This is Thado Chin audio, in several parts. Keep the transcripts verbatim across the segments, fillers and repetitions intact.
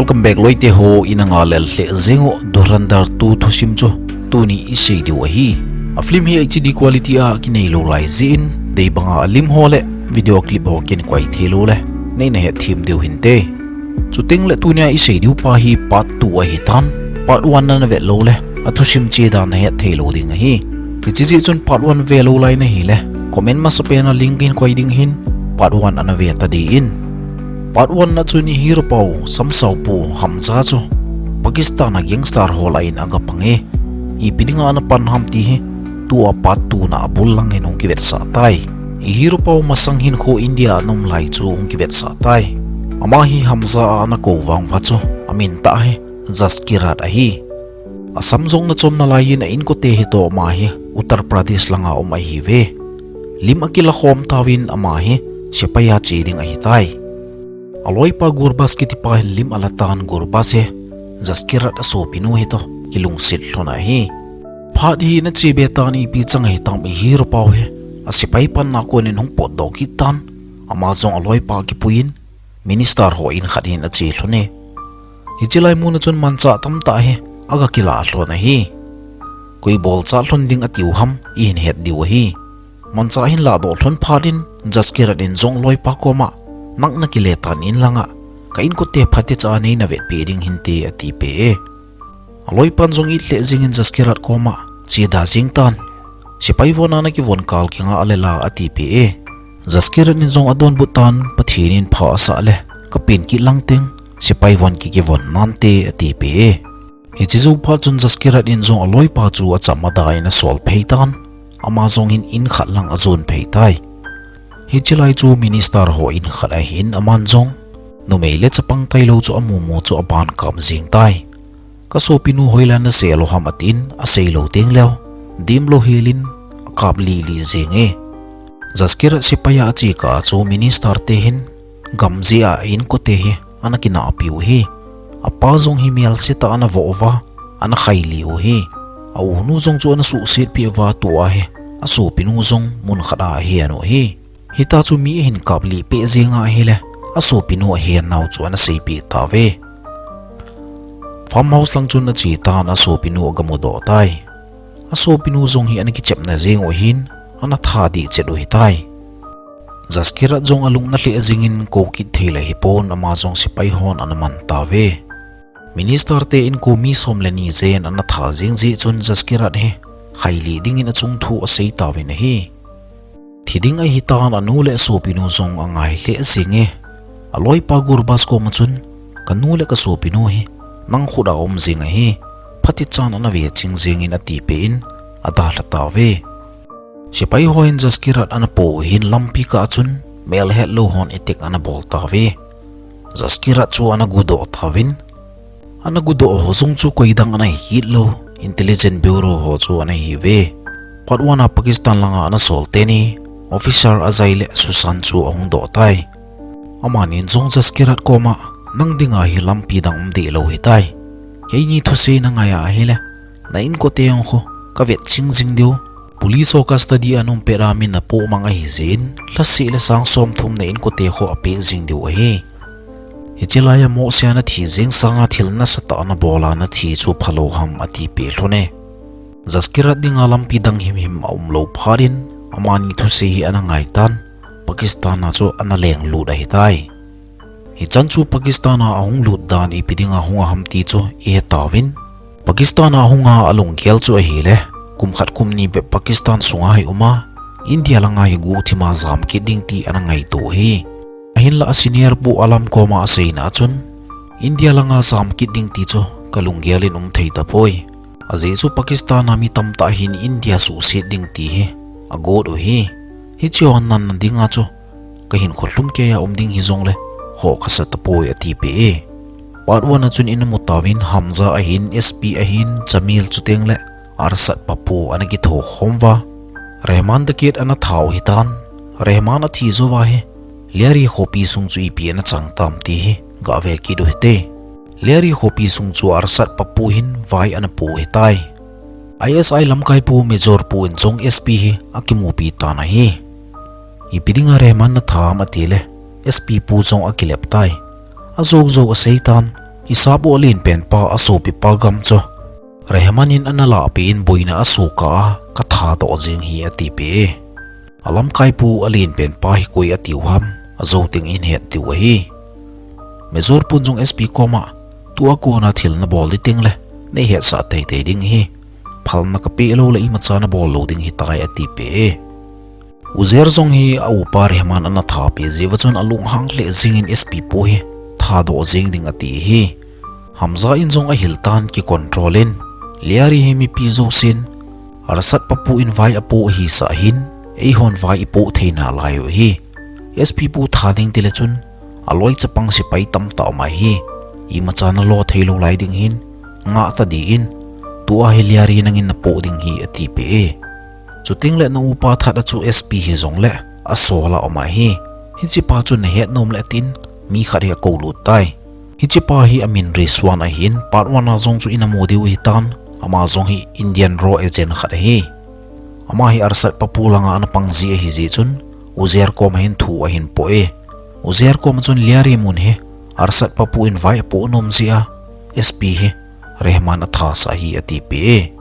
Welcome back loite ho, ina ngalel lheh jeng u Dhurandhar two thusim chu tuni isei diu ahi. A film hi H D quality a kinei lou lai jeh in, dei banga a lim ho le video clip ho kin koi thei lou le, nei na het thim diu hinte. Chuteng le tunia isei diu pa hi part two ahi tan, part one na na vet lou le, a thusim che dan na het thei lou ding ahi. Hiche jeh chun part one ve lou lai na hile, comment masapen a link in koi ding hin, part one ana ve ta ding in. Part one na chun i hero pau, Samsau pu, Hamza chu Pakistan a gangster ho lah in aga pang e. Ipi dinga ana pan ham ti hi, tua part two na a bul lang hin hung kivetsah tai. I hero pau masang hin kho India a nom lai chu hung kivetsah tai. Ama hi Hamza a ana kou vang uva chu, amin tah hi Zaskirat ahi. A sam jong na chom nalai in a inkote hi toh ama hi Uttar Pradesh langa um ahi ve. Lim a kila khom tauvin ama hi sepai a che ding ahi tai. A loipa Gurbaz kiti pa hin lim ala tan, Gurbaz hi Zaskirat a sopinu hi toh kilungset lhon ahi. Phat hi na che be tan, ipi chang ahi tam i hero pau hi a sepai panna kon in hung potdoh kit tan. Ama jong a loipa kipui in minister ho in khat hin a che lhon e. Hiche lai mun a chun manchah tamtah hi aga kila lhon ahi. Koi bolchah lhon ding a tiu ham i hin het diu ahi. Manchah hin ladoh lhon phat in Zaskirat in jong loipa koma, nang na kile tan in langa, ka inkote phatecha nei na vetpi ding hinte ati pe e. A loipan jong it lheh jeng in Zaskirat koma, che da jeng tan. Sepai von a na kivon kal kinga a le la ati pe e. Zaskirat in jong a donbut tan, Pathen in pha asah le, ka pen kit lang teng, sepai von ki kivon nante ati pe e. Hiche jou phat chun Zaskirat in jong a loipa chu acham ada in asol phei tan, ama jong hin in khat lang ajon phei tai. Hiche lai chu minister ho in khat ahin, aman jong numei le chapang tailou chu amu mu chu aban kap jeng tai. Ka sopinu hoilai a na sel u ham atin, asei lou teng leh, dimlou hel in akap lih lih jeng e. Zaskirat sepai a ache kah a chu minister te hin, gam jeh a a inkote hi ana kinahpi u hi. Apa jong hi melse tah ana vo uva, ana khailih u hi. A unu jong chu ana suhset peh uva, tua hi a sopinu jong mun khat a ahen u hi. Hita chu mi ahin kap lih peh jeng ahile, a sopinu ahen nau chu ana seipeh tauve. Farmhouse lang chun ache tan, a sopinu aga mudoh tai. A sopinu jong hi ana kichepna jeng u ahin, ana tha dih chet u hitai. Zaskirat jong alung na lheh jeng in kou kit thei le hipon, ama jong sepai hon ana man tauve. Minister te inko mi som le ni jen ana tha jeng jeh chun Zaskirat hi khailih ding in achung thu asei tauvin ahi. Thi ding ahi tan, anu le asopinu jong angai lheh jeng e. A loipa Gurbaz koma chun, ka nu le ka sopinu hi nang khut a um jeng ahi, phatecha in ana ve ching jeng in ati peh in adalha tauve. Sepai hon Zaskirat ana po u hin lampi kah a chun mel hetlou hon attack ana bol tauve. Zaskirat chu ana gudoh tauvin, ana gudoh ho jong chu koi dang ana hi kit lou, Intelligence Bureau ho chu ana hiuve. Part one a Pakistan langa ana sol teni officer Ajay le Sushant chu ahung doh tai. Amanin jong Zaskirat koma, nang dinga hi lampi dang um deh lou hitai. Keini thusei na ngai ahile, na inkote jong khu ka vet ching jing diu. Police ho custody a na um pet a min na poh mang ahi jeh in, lhaseh le sang som thum na inkote khu apeh jing diu ahi. Hiche lai a mohseh a na thi jeng sanga thil nasatah na bol a na thi chu phalou ham ati peh lhon e. Zaskirat dinga lampi dang himhim aum lou phat in, amani thusei hi ana ngai tan, Pakistan a chu ana leng lut ahitai. Hichan chu Pakistan a ahung lut dan ipi dinga hung a ham ti chu i he tauvin. Pakistan a ahung a alunggel chu ahile, kum khat kum ni bep Pakistan sunga hi um a, India langa hi guhthim a jam kit ding ti ana ngaito u hi. Ahinlah a senior pu Alam koma aseina a chun, India langa jam kit ding ti chu ka lunggel in um thei tapoi. Ajeh chu Pakistan a mi tamtah hin India suhset ding ti hi agot u hi. Hiche hon nan na dinga chu ka hinkho lhum keiya um ding hijongle, khoh kasa tapoi ati peh e. Part one a chun i na mu tauvin Hamza ahin, S P ahin, Jamil chuteng le Arshad Pappu ana kitho khom uva. Rehman Daqui ana tha u hitan. Rehman athi jou uva hi, Liari khopi sung chu ipi ana chang tam ti hi gave kit u hite. Liari khopi sung chu Arshad Pappu hin vai ana po u hitai. I S I lamkai pu Major pu in jong S P hi akimupi tan ahi. Ipi dinga Rehman na tha ham ati le, S P pu jong akilep tai. Ajou jou asei tan, Isap u alenpen pa asopipa gam chu Rehman in ana lahpeh in boina asoh kah a kathadoh jeng hi atipeh e. Alamkaipu alenpen pa hi koi atiu ham, ajou teng in het diu ahi. Major pun jong S P koma, tua kona thil nabol ding teng le neihetsah teitei ding ahi. Phalna kapeh lou le imacha nabol lou ding ahitai atipeh e. Uzair jong hi aupa Rehman ana thapeh jeh uva chun alunghang lheh jeng in S P pu hi thadoh jeng ding ati ahi. Hamza in jong ahil tan kicontrol in, Liari hi mipi jousen Arsat papu in vai apoh ahisah hin, eihon vai ipoh thei nalai u ahi. S P pu tha ding tile chun, aloi chapang sepai tamtah um ahi. Imacha nalo thei lou lai ding hin, ngah tadin, tua hi Liari nangin napoh ding ahi atipeh e. Chuteng le naupa that a chu S P hijongle asol a um ahi. Hichepa chu nahet nom le tin, mi khat hi akoulut tai. Hichepa hi amin Rizwan ahin, part one a jong chu inamu diu ahitan, ama jong hi Indian raw agent khat ahi. Ama hi Arsat papu langa ana pang ji ahi jeh chun, Uzair koma hin thu ahin poh e. Uzair koma chun Liari mun hi Arsat papu in vai apoh nom jeh a, S P hi Rehman athasah ahi atipeh e.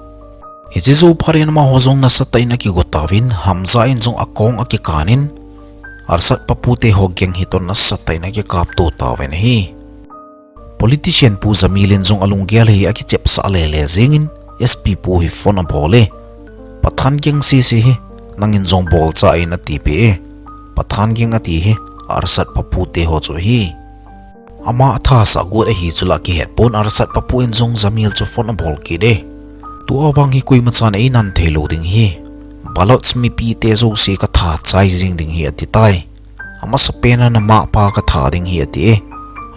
Hiche jou phat in amaho jong nasatah in akigo tauvin, Hamza in jong akong akikan in, Arsat papu teho gang hitoh nasatah in akikapto tauvin ahi. Politician pu Jamil in jong alunggel hi akichepsah lele jeng in, S P pu hi phone abol e. Pathan gang sese hi, nangin jong bolcha in atipeh e. Pathan gang ati hi, Arsat papu teho chu ahi. Ama athasah got ahi chu la kihet pon, Arsat papu in jong Jamil chu phone abol kit e. Tua vang hi koimachan einan thei lou ding ahi. Baloch mipite jouse katha chai jeng ding ahi atitai. Amasapen a namapa katha ding ahi ati e.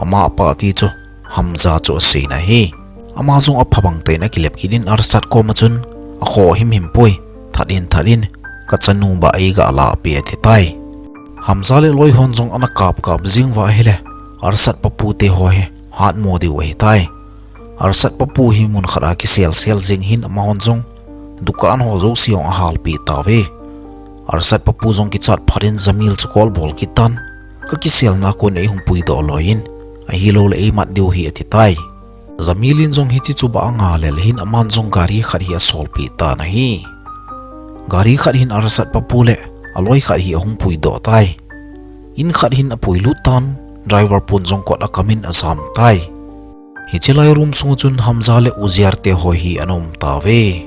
Amapa ti chu Hamza chu aseina ahi. Ama jong aphabang tah in akilep kit in Arsat koma chun, akhoh himhim poi, that in that in, kachanu bah eiga lahpeh atitai. Hamza le aloihon jong ana kapkap jeng uva ahile, Arsat papu teho hi hatmo diu ahitai. Arsat papu hi mun khat a kiselsel jeng hin amahon jong dukan ho jouse ahung ahalpeh tauve. Arsat papu jong kichat phat in Jamil chu call abol kit tan, kakiselna a kon eihung puidoh loi in, ahilouleh eimat diu ahi atitai. Jamil in jong hiche chu bah a angai lel hin aman jong gari khat hi asolpeh tan ahi. Gari khat hin Arsat papu le aloi khat hi ahung puidoh tai. In khat hin apuilut tan, driver pun jong kot akam in ajam tai. Hiche lai room sunga chun Hamza le Uzair teho hi ana um tauve.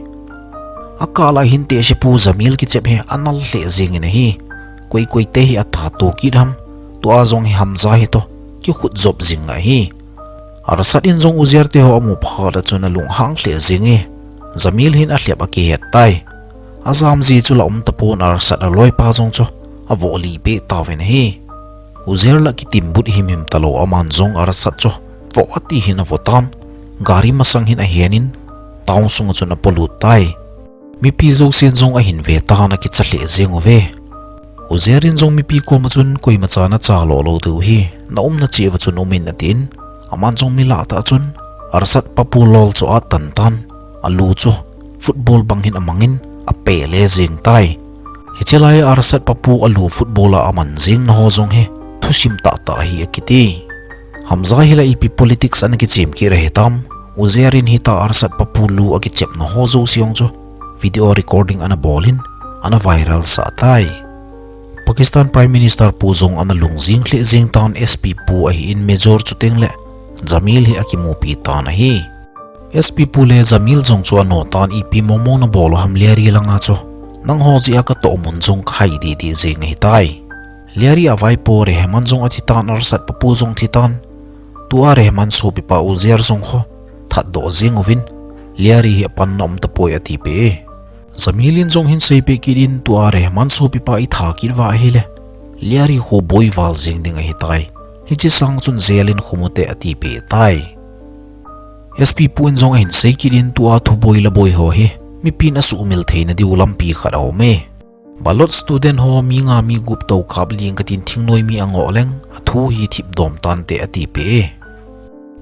Akah lai hin tehsepu Jamil kichep hi anal lheh jeng in ahi. Koi koi te hi atha to kit ham, tua jong hi Hamza hitoh kikhut jop jing ahi. Arsat in jong Uzair teho amu phat a chun alunghang lheh jeng e. Jamil hin alhep akihet tai. Ajam ji chu la um tapon, Arsat aloipa jong chu avoh lipeh tauvin ahi. Uzair la kitimbut himhim talou aman jong Arsat chu voh ati hin avoh tan, gari masang hin ahen in town sunga chun apolut tai. Mipi jousen jong ahin ve tan akicha lheh jeng uve. Uzair in jong mipi koma chun koimachan nachalo lou diu ahi, naumna cheh uva chun um in atin, aman jong mi lah tah chun Arsat papu lol chu atan tan, alu chu football bang hin amang in apeh le jeng tai. Hiche lai a Arsat papu alu football a aman jengna ho jong hi thusim tahtah ahi akiti. Hamza hi la ipi politics ana kichem kit ahitam, Uzair in hitia Arsat papu lu akichepna ho jouse jong chu video recording ana bol in ana viral sah tai. Pakistan Prime Minister pu jong ana lungjing lheh jeng tan, S P pu ahin Major chuteng le Jamil hi akimupi tan ahi. S P pu le Jamil jong chu ano tan, ipi mongmong nabol u ham Liari langa chu, nangho jeh a katoh mun jong kahai didi jeng ahitai. Liari a vaipo Rehman jong athi tan, Arsat papu jong thi tan. Tua Rehman sopipa Uzair jong ho thatdoh jeng uvin, Liari hi apanna um tapoi atipeh e. Jamil in jong hin seipeh kit in, tua Rehman sopipa itha kit uva ahile, Liari khu boi val jeng ding ahitai. Hiche sang chun jail in khum ute atipeh tai. S P pu in jong ahin sei kit in, tua thuboi laboi ho hi mipin asuhmil theina diu lampi khat aum e. Baloch student ho mi nga mi gup toh kap ling katin thingnoi mi angoh leng athu hi thipdom tante atipeh e.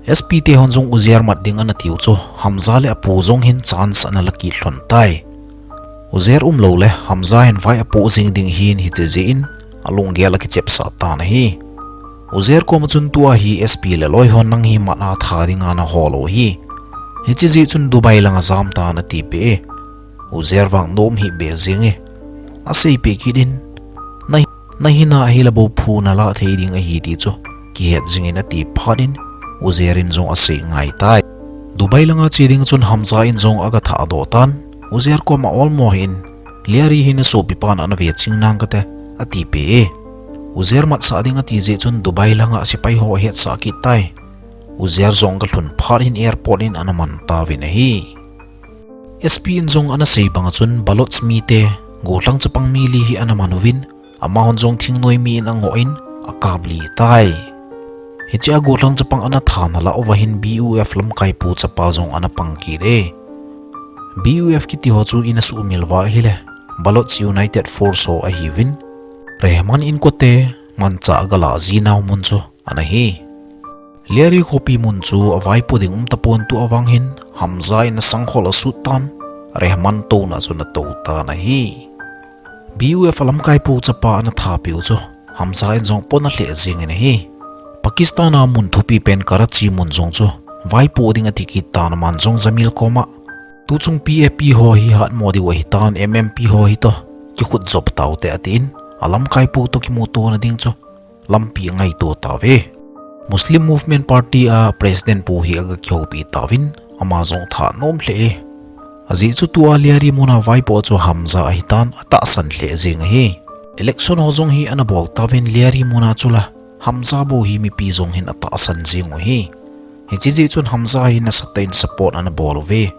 S P tehon jong Uzair mat ding ana tiu chu, Hamza le apu jong hin chance ana la kit lhon tai. Uzair umlou le Hamza hin vai apoh jing ding ahin hiche jeh in alunggel akichepsah tan ahi. Uzair koma chun tua hi S P le loi hon nang hi mat a tha dinga nahol u hi. Hiche jeh chun Dubai langa jam tan atipeh e. Uzair vang nom hih beh jenge. Aseipeh kit in, na, nahin ahile bou phu nalah thei ding ahi ti chu kihet jingin ati phat in, Uzair in jong asei ngai tai. Dubai langa che ding chun Hamza in jong aga thahdoh tan, Uzair koma olmo hih in, Liari hi nasopipan ana ve ching nang kate, atipeh e. Uzair matsah ding ati jeh chun Dubai langa sepai ho ahetsah kit tai. Uzair jong aga lhun phat in airport in ana man tauvin ahi. S P in jong ana sei banga chun Baloch mite, gollhang chapang mi li hi ana man uvin, amahon jong thingnoi mi in angoh in, akap lih tai. Hichea gollhang chapang ana tha nalah uva hin B U F lamkaipu chapa jong ana pang kit e. B U F kiti ho chu ina sumil uva ahile, Baloch United Force ho ahiuvin, Rehman in kote, manchah aga lah jinau mun chu ana hi. Liari khopi mun chu avaipo ding um tapon, tua vang hin Hamza in asangkhol asut tan, Rehman touna chun atou tan ahi. B U F a lamkaipu chapa ana thapeh u chu Hamza in jong pona lheh jengin ahi. Pakistan a mun thupi pen Karachi mun jong chu vaipo ding ati kit tan, aman jong Jamil koma, tuchung P A P ho hi hatmo diu ahitan, M M P ho hi toh kikhut jop taute atin, alamkaipu toh kimutona ding chu lampi angaito tauve. Muslim Movement Party a President pu hi aga kihoupi tauvin, ama jong thanom lheh e. Ajeh chu tua Liari muna vaipo chu Hamza ahitan, atahsan lheh jeng ahi. Election ho jong hi ana bol tauvin Liari muna chula, Hamza bou hi mipi jong hin atahsan jeng u ahi. Hiche jeh chun Hamza hi nasatah in support ana bol uve.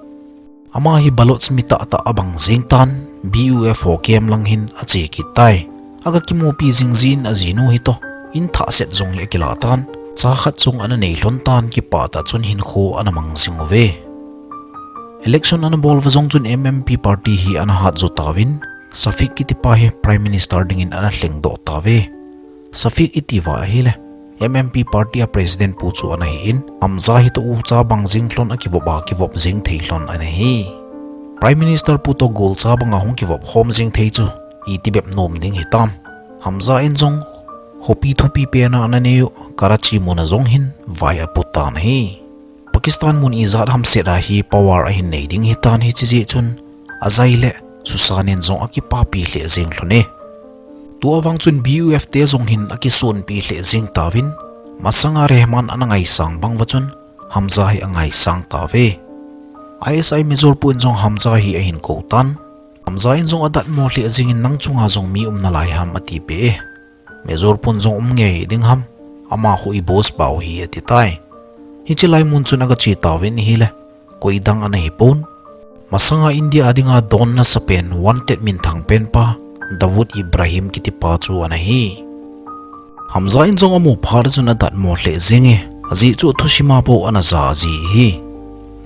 Ama hi Baloch mi tahtah abang jeng tan, B U F ho camp lang hin ache kit tai. Aga kimupi jing jeh in ajinu hi toh, in thahset jong hi akilah tan, cha khat jong ana nei lhon tan, kipah tah chun hinkho ana mang jing uve. Election ana bol uva jong chun M M P party hi ana hat jo tauvin, Shafiq kitipa hi Prime Minister dingin ana lhengdoh tauve. Shafiq iti uva ahile, M M P party a President pu chu ana hin, Hamza hi toh ucha bang jing lhon a kivop a kivop jing thei lhon ana hi. Prime Minister pu toh golcha banga hung kivop khom jing thei chu, iti bep nom ding hitam. Hamza in jong, khopi thupi pena ana neiyu, Karachi muna jong hin vai apu tan ahi. Pakistan mun ijat hamset a hi power ahin nei ding hitan, hiche jeh chun, ajai le Susan in jong akipapi lheh jeng lhon e. Tua vang chun B U F te jong hin akisonpi lheh jeng tauvin, masanga Rehman ana ngaisang bang uva chun, Hamza hi angaisang tauve. I S I Major pu in jong Hamza hi ahin kou tan. Hamza in jong adatmo lheh jengin, nang chunga jong mi um nalai ham atipeh e. Major pun jong um ngei ding ham, ama khu i boss pa u hi ati tai. Hiche lai mun chun aga che tauvin ahile, koi dang ana hipon, masanga India a dinga don nasa pen wanted minthang pen pa, Dawood Ibrahim kitipa chu ana hi. Hamza in jong amu phat chun adatmo lheh jeng e, ajeh chu thusim a bou ana ja ji hi.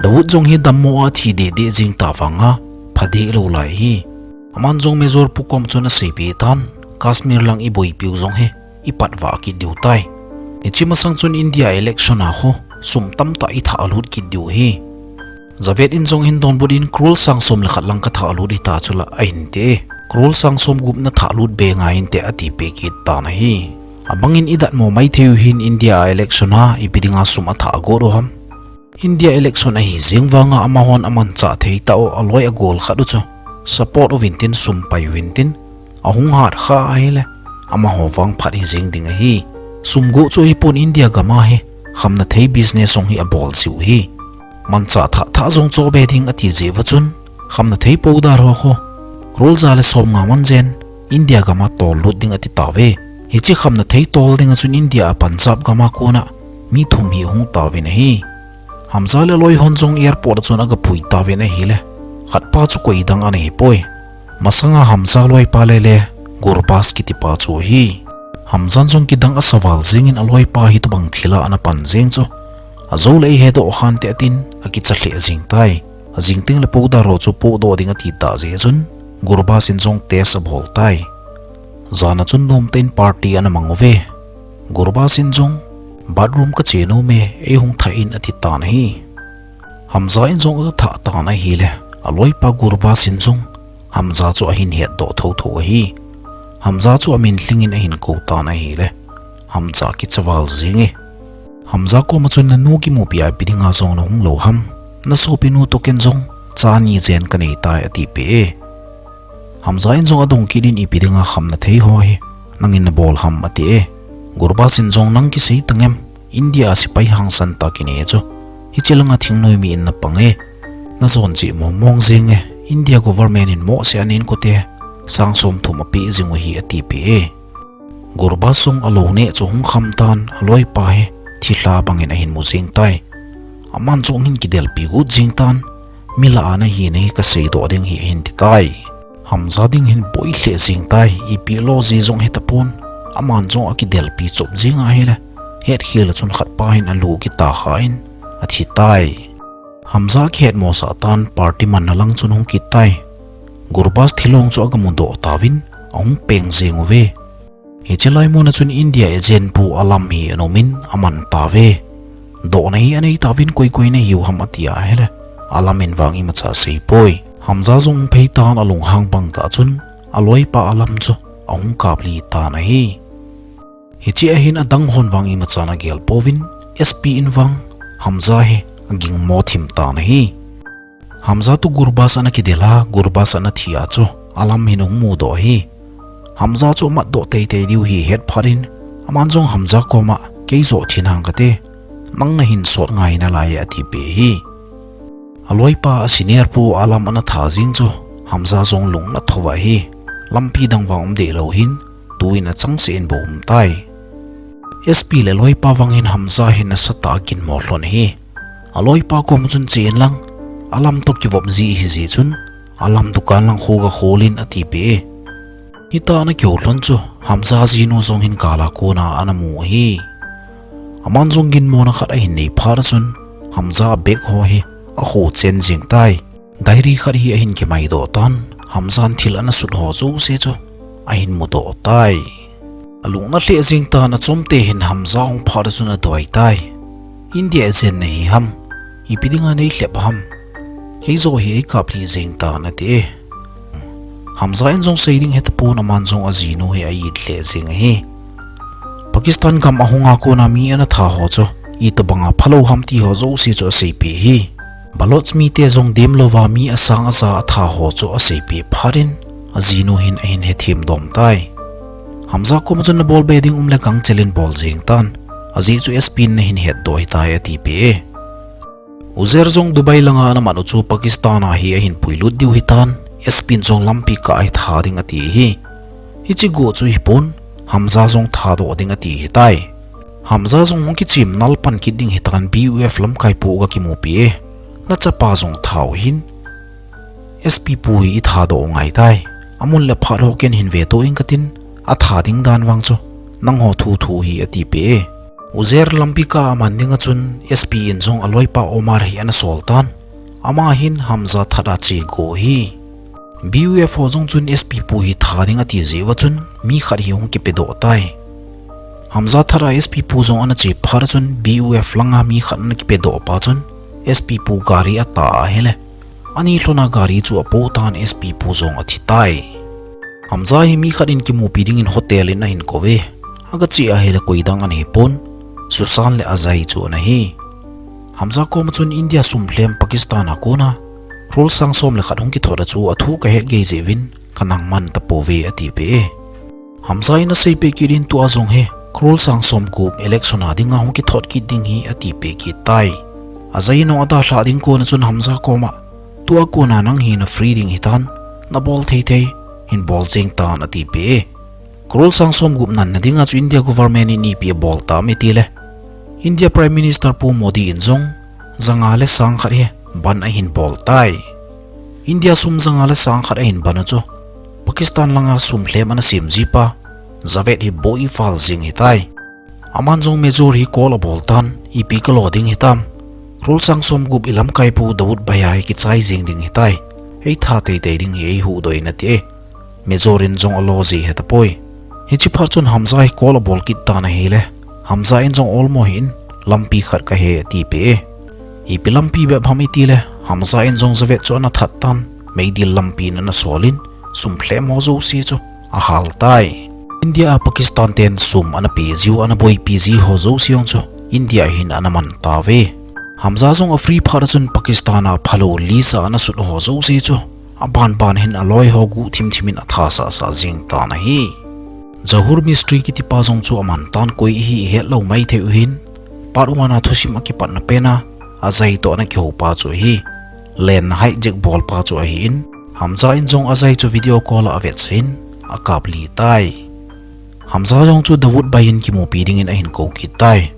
Dawood jong hi dammo a thi deh deh jing ta vanga, pha deh lou lai hi. Aman jong Major pu kom chun aseipeh tan, Kashmir lang i boipiu jong hi, i patvah kit diu tai. Hiche masang chun India election a khu, sum tamtah i thahlut kit diu hi. Javed in jong hin donbut in crore sang som le khat lang ka thahlut hita chula ahin ti e. Crore sang som gup na thahlut be ngai inte ati peh kit tan ahi. Abangin i datmo maithei u hin India a election a ipi dinga sum athah got u ham. India election ahi jeng vanga amahon amanchah thei tah u aloi agol khat u chu support uvin tin sum pai uvin tin ahung hat kha ahile amaho vang phat hi jeng ding ahi. Sum go chu ahipon India gam a hi khamna thei business jong hi abol jiu hi. Manchah thah thah jong choh be ding ati jeh uva chun khamna thei powder ho khu crore ja le som nga man jen India gam a tol lut ding ati tauve. Hiche khamna thei tol ding a chun India a Punjab gam a kona mi thum hi hung tauvin ahi. Hamza le aloi hon jong airport a chun aga pui tauvin ahile, khat pa chu koi dang ana hipoi. Masanga Hamza loipa le le Gurbaz kitipa chu ahi. Hamza in jong kidang asa val jengin aloipa hitobang thil a ana pan jeng chu ajou le eihedoh hante atin akicha lheh jeng tai. Ajing teng le powder ho chu pohdoh ding ati tah jeh chun Gurbaz in jong test abol tai. Jan a chun nomtah in party ana mang uve. Gurbaz in jong, bathroom ka che nom e, ei hung thah in ati tan ahi. Hamza in jong aga thah tan ahile, aloipa Gurbaz in jong, Hamza chu ahin hetdoh thotho ahi. Hamza chu amin lhingin ahin kou tan ahile, Hamza kicha val jing e. Hamza koma chun, nanu kimupi a ipi dinga jong nahung lou ham? Nasopinu toh ken jong cha ni jen kanei tai, atipeh e. Hamza in jong adong kit in, ipi dinga khamna thei ho hi nangin nabol ham, ati e. Gurbaz in jong, nang kisei tangem, India a sepai hangsan tah kinei chu, hiche langa thingnoi mi in napang e. Najon cheh mong mong jing e, India government in mohseh a neinkote sang som thum apeh jing u hi, atipeh e. Gurbaz jong alou neh chu hung kham tan, aloipa hi thilha bangin ahin mu jing tai. Aman jong ahin kidelpi got jing tan, mi lah a nahi nahi kaseidoh ding hi, ahin ti tai. Hamza ding hin boi lheh jing tai, ipi lo ji jong hetapon, aman jong akidelpi chop jing ahile, hetkhel a chun khatpa hin alu akitah khan athi tai. Hamza akihetmosah tan, party manna lang chun ahung kit tai. Gurbaz thilong chu agamudoh tauvin, ahung peng jing uve. Hiche lai muna chun India agent pu Alam hi ana umin, aman tauve. Dohna hi anei tauvin, koi koi nahiu ham, ati ahile, Alam in vang imacha aseipoi. Hamza jong ahung phei tan, alunghang bang tah chun aloipa Alam chu ahung kaplih tan ahi. Hiche a hin adang hon vang imacha ana gel pouvin, S P in vang Hamza hi agingmo thim tan ahi. Hamza toh Gurbaz ana kidel a, Gurbaz ana thi a chu Alam hin ahung mudoh ahi. Hamza chu amatdoh teitei diu hi ahet phat in, aman jong Hamza koma, kei joh thi nang kate, nang nahin sot ngai nalai e, atipeh ahi. Aloipa, asenior pu Alam ana tha jing chu Hamza jong lung ana thou ahi. Lampi dang vang um deh lou hin, tuin achangseh in bou um tai. S P le aloipa vang hin Hamza hin nasatah a aginmo lhon ahi. Aloipa koma chun, che inlang, Alam toh kivop ji ahi jeh chun, Alam dukan lang khu gakhol in, atipeh e. Hitia ana kihou lhon chu Hamza jinu jong hin kal a kona ana mu ahi. Aman jong ginmona khat ahin nei phat a chun, Hamza bag ho hi akho chen jing tai. Diary khat hi ahin kimaidoh tan, Hamza in thil ana sut ho jouse chu ahin mudoh tai. Alung ana lheh jing tan, achomte hin Hamza ahung phat a chun adoi tai. India agent nahi ham? Ipi dinga neilhep ham? Kei joh hi eikaplih jing tan, ati e. Hamza in jong sei ding hetapon, aman jong ajinu hi a-it lheh jing ahi. Pakistan gam ahunga kona mi ana tha ho chu itobanga phalou ham ti ho jouse chu aseipeh ahi. Baloch mite jong demlouva mi asang aja atha ho chu aseipeh phat in, ajinu hin ahin hethem dom tai. Hamza koma chun, nabol be ding um le gangchel in bol jeng tan, ajeh chu S P in nahin hetdoh ahitai, atipeh e. Uzair jong Dubai langa ana man u chu Pakistan a hi ahin puilut diu ahitan, S P in jong lampi kah a hi tha ding ati ahi. Hiche guh chu hipon, Hamza jong thadoh ding ati ahitai. Hamza jong hung kichem nalpan kit ding ahitan, B U F lamkai pu aga kimupi e. Nachapa jong thau hin, S P pu hi ithadoh u ngaitai. Amun le phat ho ken hin vetou inge katin, atha ding dan vang chu nangho thuthu hi, atipeh e. Uzair lampi kah a aman dinga chun S P in jong aloipa Omar hi ana sol tan, ama hin Hamza that a che go ahi. B U F ho jong chun S P pu hi tha ding ati jeh uva chun mi khat hi hung kipedoh tai. Hamza that a S P pu jong ana che phat a chun B U F langa mi khat ana kipedoh pa chun S P pu gari ata ahile, ani lhona gari chu apo tan, S P pu jong athi tai. Hamza hi mi khat in kimupi dingin hotel in ahin kou ve. Aga che ahile koidang ana hipon, Susan le Ajay chu ana hi. Hamza koma chun India sum lhem Pakistan a kona crore sang som le khat hung kithot a chu athu kahet gei jeh uvin kanang man tapouve, atipeh e. Hamza in aseipeh kit in, tua jong hi crore sang som gup election a dinga hung kithot kit ding hi, atipeh kit tai. Ajay in jong adalhah ding kona chun Hamza koma, tua kona nang hi na free ding ahitan, nabol thei thei hin bol jeng tan, atipeh e. Crore sang som gup nanna dinga chu India government in ipi abol tam itile, India Prime Minister Pu Modi in jong janga le sang khat hi ban ahin bol tai. India sum janga le sang khat ahin ban u chu Pakistan langa sum lhem ana sem jipa Javed hi boi val jeng ahitai. Aman jong Major hi call abol tan, ipi kalo ding ahitam? Crore sang som gup ilamkai pu Dawood Bhai a hi kichai jeng ding ahitai. Eitha teitei ding hi eihuhdoh in, ati e. Major in jong alo jeh ahetapoi. Hiche phat chun Hamza hi call abol kit tan ahile, Hamza in jong olmo hih in, lampi khat kahe, atipeh e. Ipi lampi bep ham itile, Hamza in jong Javed chu ana that tan, meidil lampi in ana sol in, sum lhem ho jouse chu ahal tai. India a Pakistan ten sum ana pe jiu, ana boipi ji ho jouse jong chu India hin ana man tauve. Hamza jong a free phat a chun Pakistan a phalou list a ana sut ho jouse chu aban ban hin aloi ho guh thim thim in atha sah sah jing tan ahi. Zahur Mistry kiti pa jong chu aman tan, koi ahi ihet lou maithei u hin. Part one a thusim akipatna pen a Ajay toh ana kihou pa chu ahi. Len hijack bol pa chu ahin, Hamza in jong Ajay chu video call a avetsah in akap lih tai. Hamza jong chu Dawood bhai in kimupi ding in ahin kou kit tai.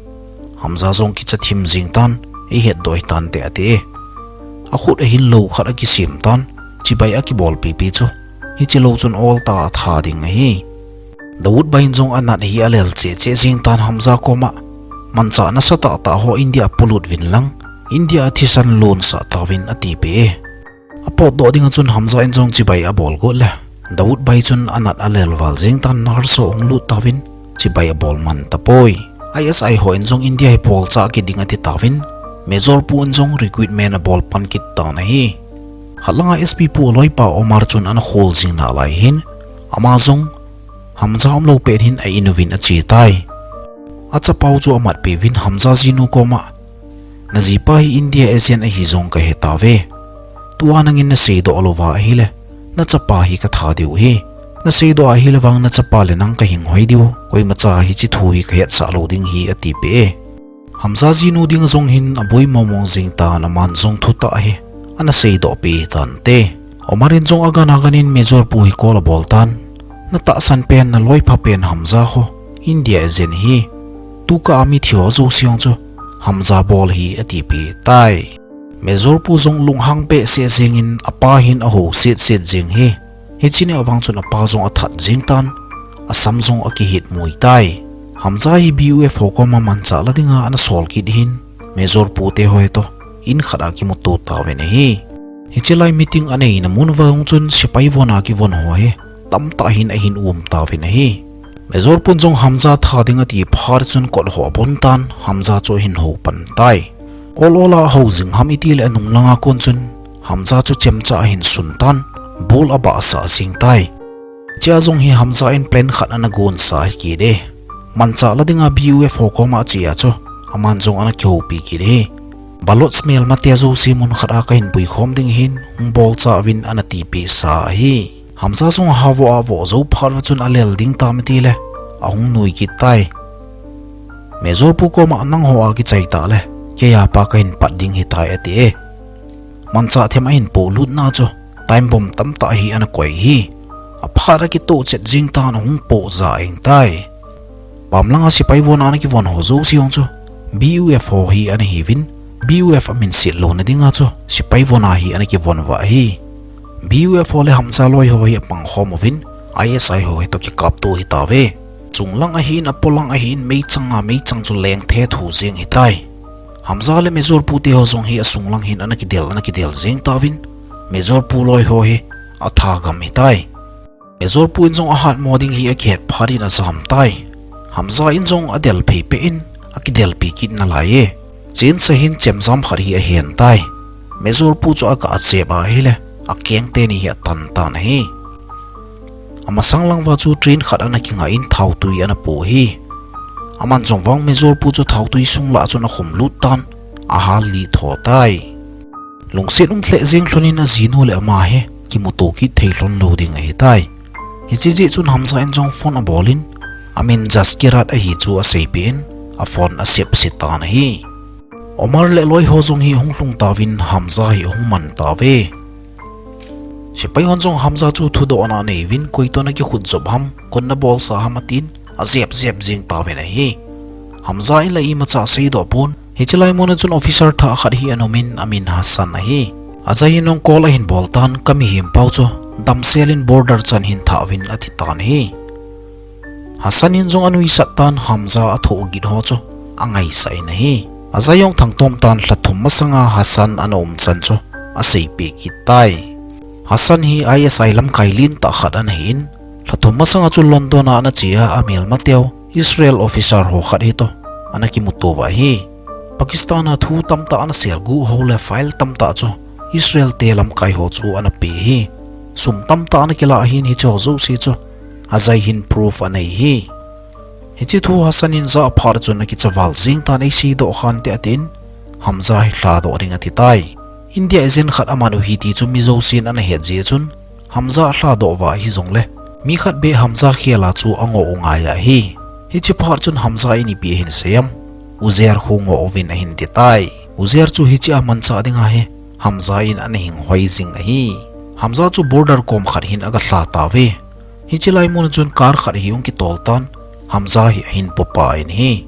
Hamza jong kicha thim jing tan, eihet doh hitante ati e. Akhut a hin lou khat akisem tan, chibai akibol pipi chu. Hiche lou chun ol tah a atha ding ahi. Dawood bhai in jong anat hi alel cheh cheh jing tan Hamza koma, manchah nasatah tah ho India a polut vin lang, India a thisan lonsah tauvin atipeh e. Apotdoh ding a chun Hamza in jong chibai abol got le, Dawood bhai chun anat alel val jing tan, nurse ho ahung lut tauvin, chibai abol man tapoi. ISI ho in jong India hi bolchah kit ding ati tauvin, Major pu in jong recruitment abol pan kit tan ahi. Khat langa SP pu aloipa Omar chun ana khol jing nalai hin, ama jong Hamza umlou pet hin a in uvin ache tai. Achapau chu amatpeh uvin Hamza jinu koma, najipa hi India agent ahi jong kahe tauve. Tua nangin naseidoh louva ahile, nachapa hi katha diu ahi. Naseidoh ahile vang nachapa le nang kahing hoi diu, koimacha hiche thu hi kahetsah lou ding ahi atipeh e. Hamza jinu dinga jong hin aboi mong mong jing tan, aman jong thutah hi ana seidoh peh tante. Omar in jong agan agan in Major pu hi call abol tan, natahsan pen, naloi pha pen Hamza ho India agent ahi. Tukah a mithi ho jouse jong chu Hamza bol ahi atipeh tai. Major pu jong lunghang behseh jeng in apa hin ahou set set jeng e. Hiche nia vang chun apa jong athat jing tan, asam jong akihit mui tai. Hamza hi BUF ho koma manchah la dinga ana sol kit hin, Major pu te ho toh in khat a kimuto tauvin ahi. Hiche lai meeting aneina mun uva jong chun sepai von a kivon ho hi tamtah hin ahin um tauvin ahi. Major pun jong Hamza tha ding ati phat chun kot ho abon tan, Hamza chu ahin hou pan tai. Ol ol a ahou jing ham iti le anung langa kon chun Hamza chu chemcha ahin sun tan, bol abahsah jing tai. Chea jong hi Hamza in plan khat ana gonsa hi kit e. Manchah la dinga BUF ho koma achea chu aman jong ana kihoupi kit e. Baloch melmate jouse mun khat a kahin puikhom ding ahin, hung bolcha uvin ana tipeh sa ahi. Hamza jong ahao avoh jou phat uva chun alel ding tam ati le, ahung nui kit tai. Major pu koma nangho a kichai tah le, keiya pa kahin pat ding ahitai ati e. Manchah them ahin polut na chu, time bomb tamtah hi ana koi hi. Aphat a kitoh chet jing tan, ahung poh ja eng tai. Pam langa sepai von a ana kivon ho jouse jong chu BUF ho hi ana hiuvin, BUF amin set louna dinga chu sepai von a hi ana kivon uva ahi. BUF ho le Hamza loi ho hi apang khom uvin, ISI ho hi toh kikapto hitauve. Chung lang ahin, apo lang ahin, meichang a meichang chu leng thethu jeng hitai. Hamza le Major pu te ho jong hi asung lang hin ana kidel, ana kidel jeng tauvin, Major pu loi ho hi atha gam hitai. Major pu in jong ahatmo ding hi akihet phat in ajam tai. Hamza in jong adel phei peh in akidelpi kit nalai e. Chensah hin chemjam khat hi ahen tai. Major pu chu aga achep ahile, akeng teni hi atan tan ahi. Amasang lang uva chu train khat ana kinga in thautui ana po hi. Aman jong vang Major pu chu thautui sung lah chun akhum lut tan, ahal lih tho tai. Lungset um lheh jeng lhon in ajinu le ama hi kimuto kit thei lhon lou ding ahitai. Hiche jeh chun Hamza in jong phone abol in, amin Jaskirat ahi chu aseipeh in, aphone asep se tan ahi. Omar le loi ho jong hi ahung lhung tauvin Hamza hi ahung man tauve. Sepai hon jong Hamza chu thudohna anei uvin, koi toh nakikhut jop ham, koin nabolsa ham atin, ajep jep jeng tauvin ahi. Hamza in la imacha aseidoh pon. Hiche lai mun a chun officer thah khat hi ana um in, amin Hassan ahi. Ajay in jong call ahin bol tan, kamihem pau chu damsel in border chan hin thah uvin ati tan ahi. Hassan in jong anuisat tan, Hamza athoh gin ho chu angaisah in ahi. Ajay jong thangtom tan, lha thum masanga Hassan ana um chan chu aseipeh kit tai. Hassan hi ISI lamkai lentah khat ana hin, lha thum masanga chu London a ana che a, amelmateu Israel officer ho khat hi toh ana kimuto uva ahi. Pakistan a thu tamtah ana selguh ho le file tamtah chu Israel te lamkai ho chu ana pe hi. Sum tamtah ana kilah ahin, hiche ho jouse chu ajai hin proof anei hi. Hiche thu Hassan in ajah phat chun akichaval jing tan, eisei doh khante atin, Hamza hi lhadoh ding ati tai. India agent khat aman u hi ti chu mi jousen ana het jeh chun, Hamza alhadoh uva hijongle, mi khat beh Hamza khel a chu angoh u ngai ahi. Hiche phat chun Hamza in ipi ahin sei em? Uzair khu ngoh uvin ahin ti tai. Uzair chu hiche a manchah ding ahi. Hamza in ana hing hoi jing ahi. Hamza chu border kom khat hin aga lha tauve. Hiche lai mun a chun car khat hi ahung kitol tan, Hamza hi ahin popa in ahi.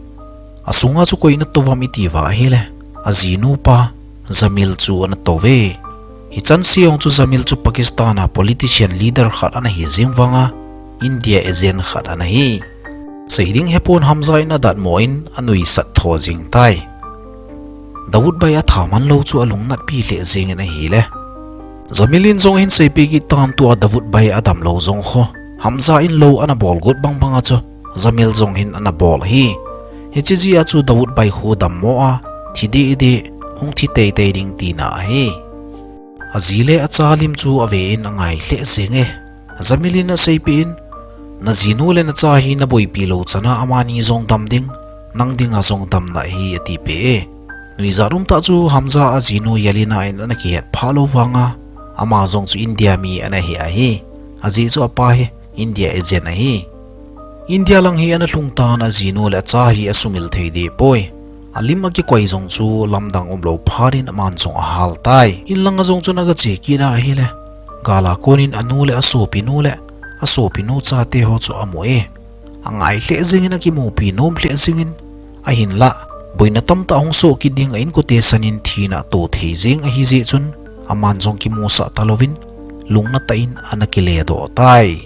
Asunga chu koi ana tou vem iti uva ahile, ajinu pa Jamil chu ana touve. Hichan se jong chu Jamil chu Pakistan a politician leader khat ana hi jing vanga, India agent khat ana hi. Sei ding hepon Hamza in adatmo in anuisat tho jing tai. Dawood Bhai atha man lou chu alungnatpi lheh jing in ahile, Jamil in jong ahin seipeh kit tan, tua Dawood Bhai adam lou jong khu, Hamza in lou ana bol got bang banga chu Jamil jong hin ana bol ahi. Hiche jeh a chu Dawood Bhai khu dammo a, thi deh deh, hung thi teitei ding tina ahi. Aji le acha lim chu ave in angai lheh jenge. Jamil in aseipeh in, najinu le nacha hi naboipi lou chana amani jong dam ding, nang dinga jong damna ahi, atipeh e. Nuijat umtah chu Hamza ajinu Yelena in ana kihet phah lou vanga, ama jong chu India mi ana hi ahi. Ajeh chu apa hi India agent ahi. India lang hi ana lhung tan, ajinu le acha hi asumil thei deh poi. Alim akikoi jong chu lamdang umlou phat in aman jong ahal tai. In langa jong chun aga che kit a ahile, gal a kon in anu le asopinu le asopinu chate ho chu amu e. Angai lheh jeng in, akimupi nom lheh jeng in, ahinlah boina tamtah hung soh kit ding a inkote san in thina ato thei jeng ahi jeh chun, aman jong kimusah talouvin, lungna tah in ana kile doh tai.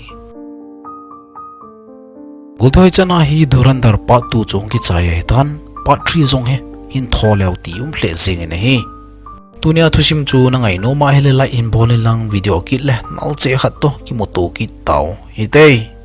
Golthoi chana hi Dhurandhar part two chu hung kichai ahitan, part three jong hi hin tho leu ti um lheh jeng in ahi. Tunia thusim chu nangai nom ahile like hin bol in lang, video kit le nalcheh khat toh kimuto kit tau hite.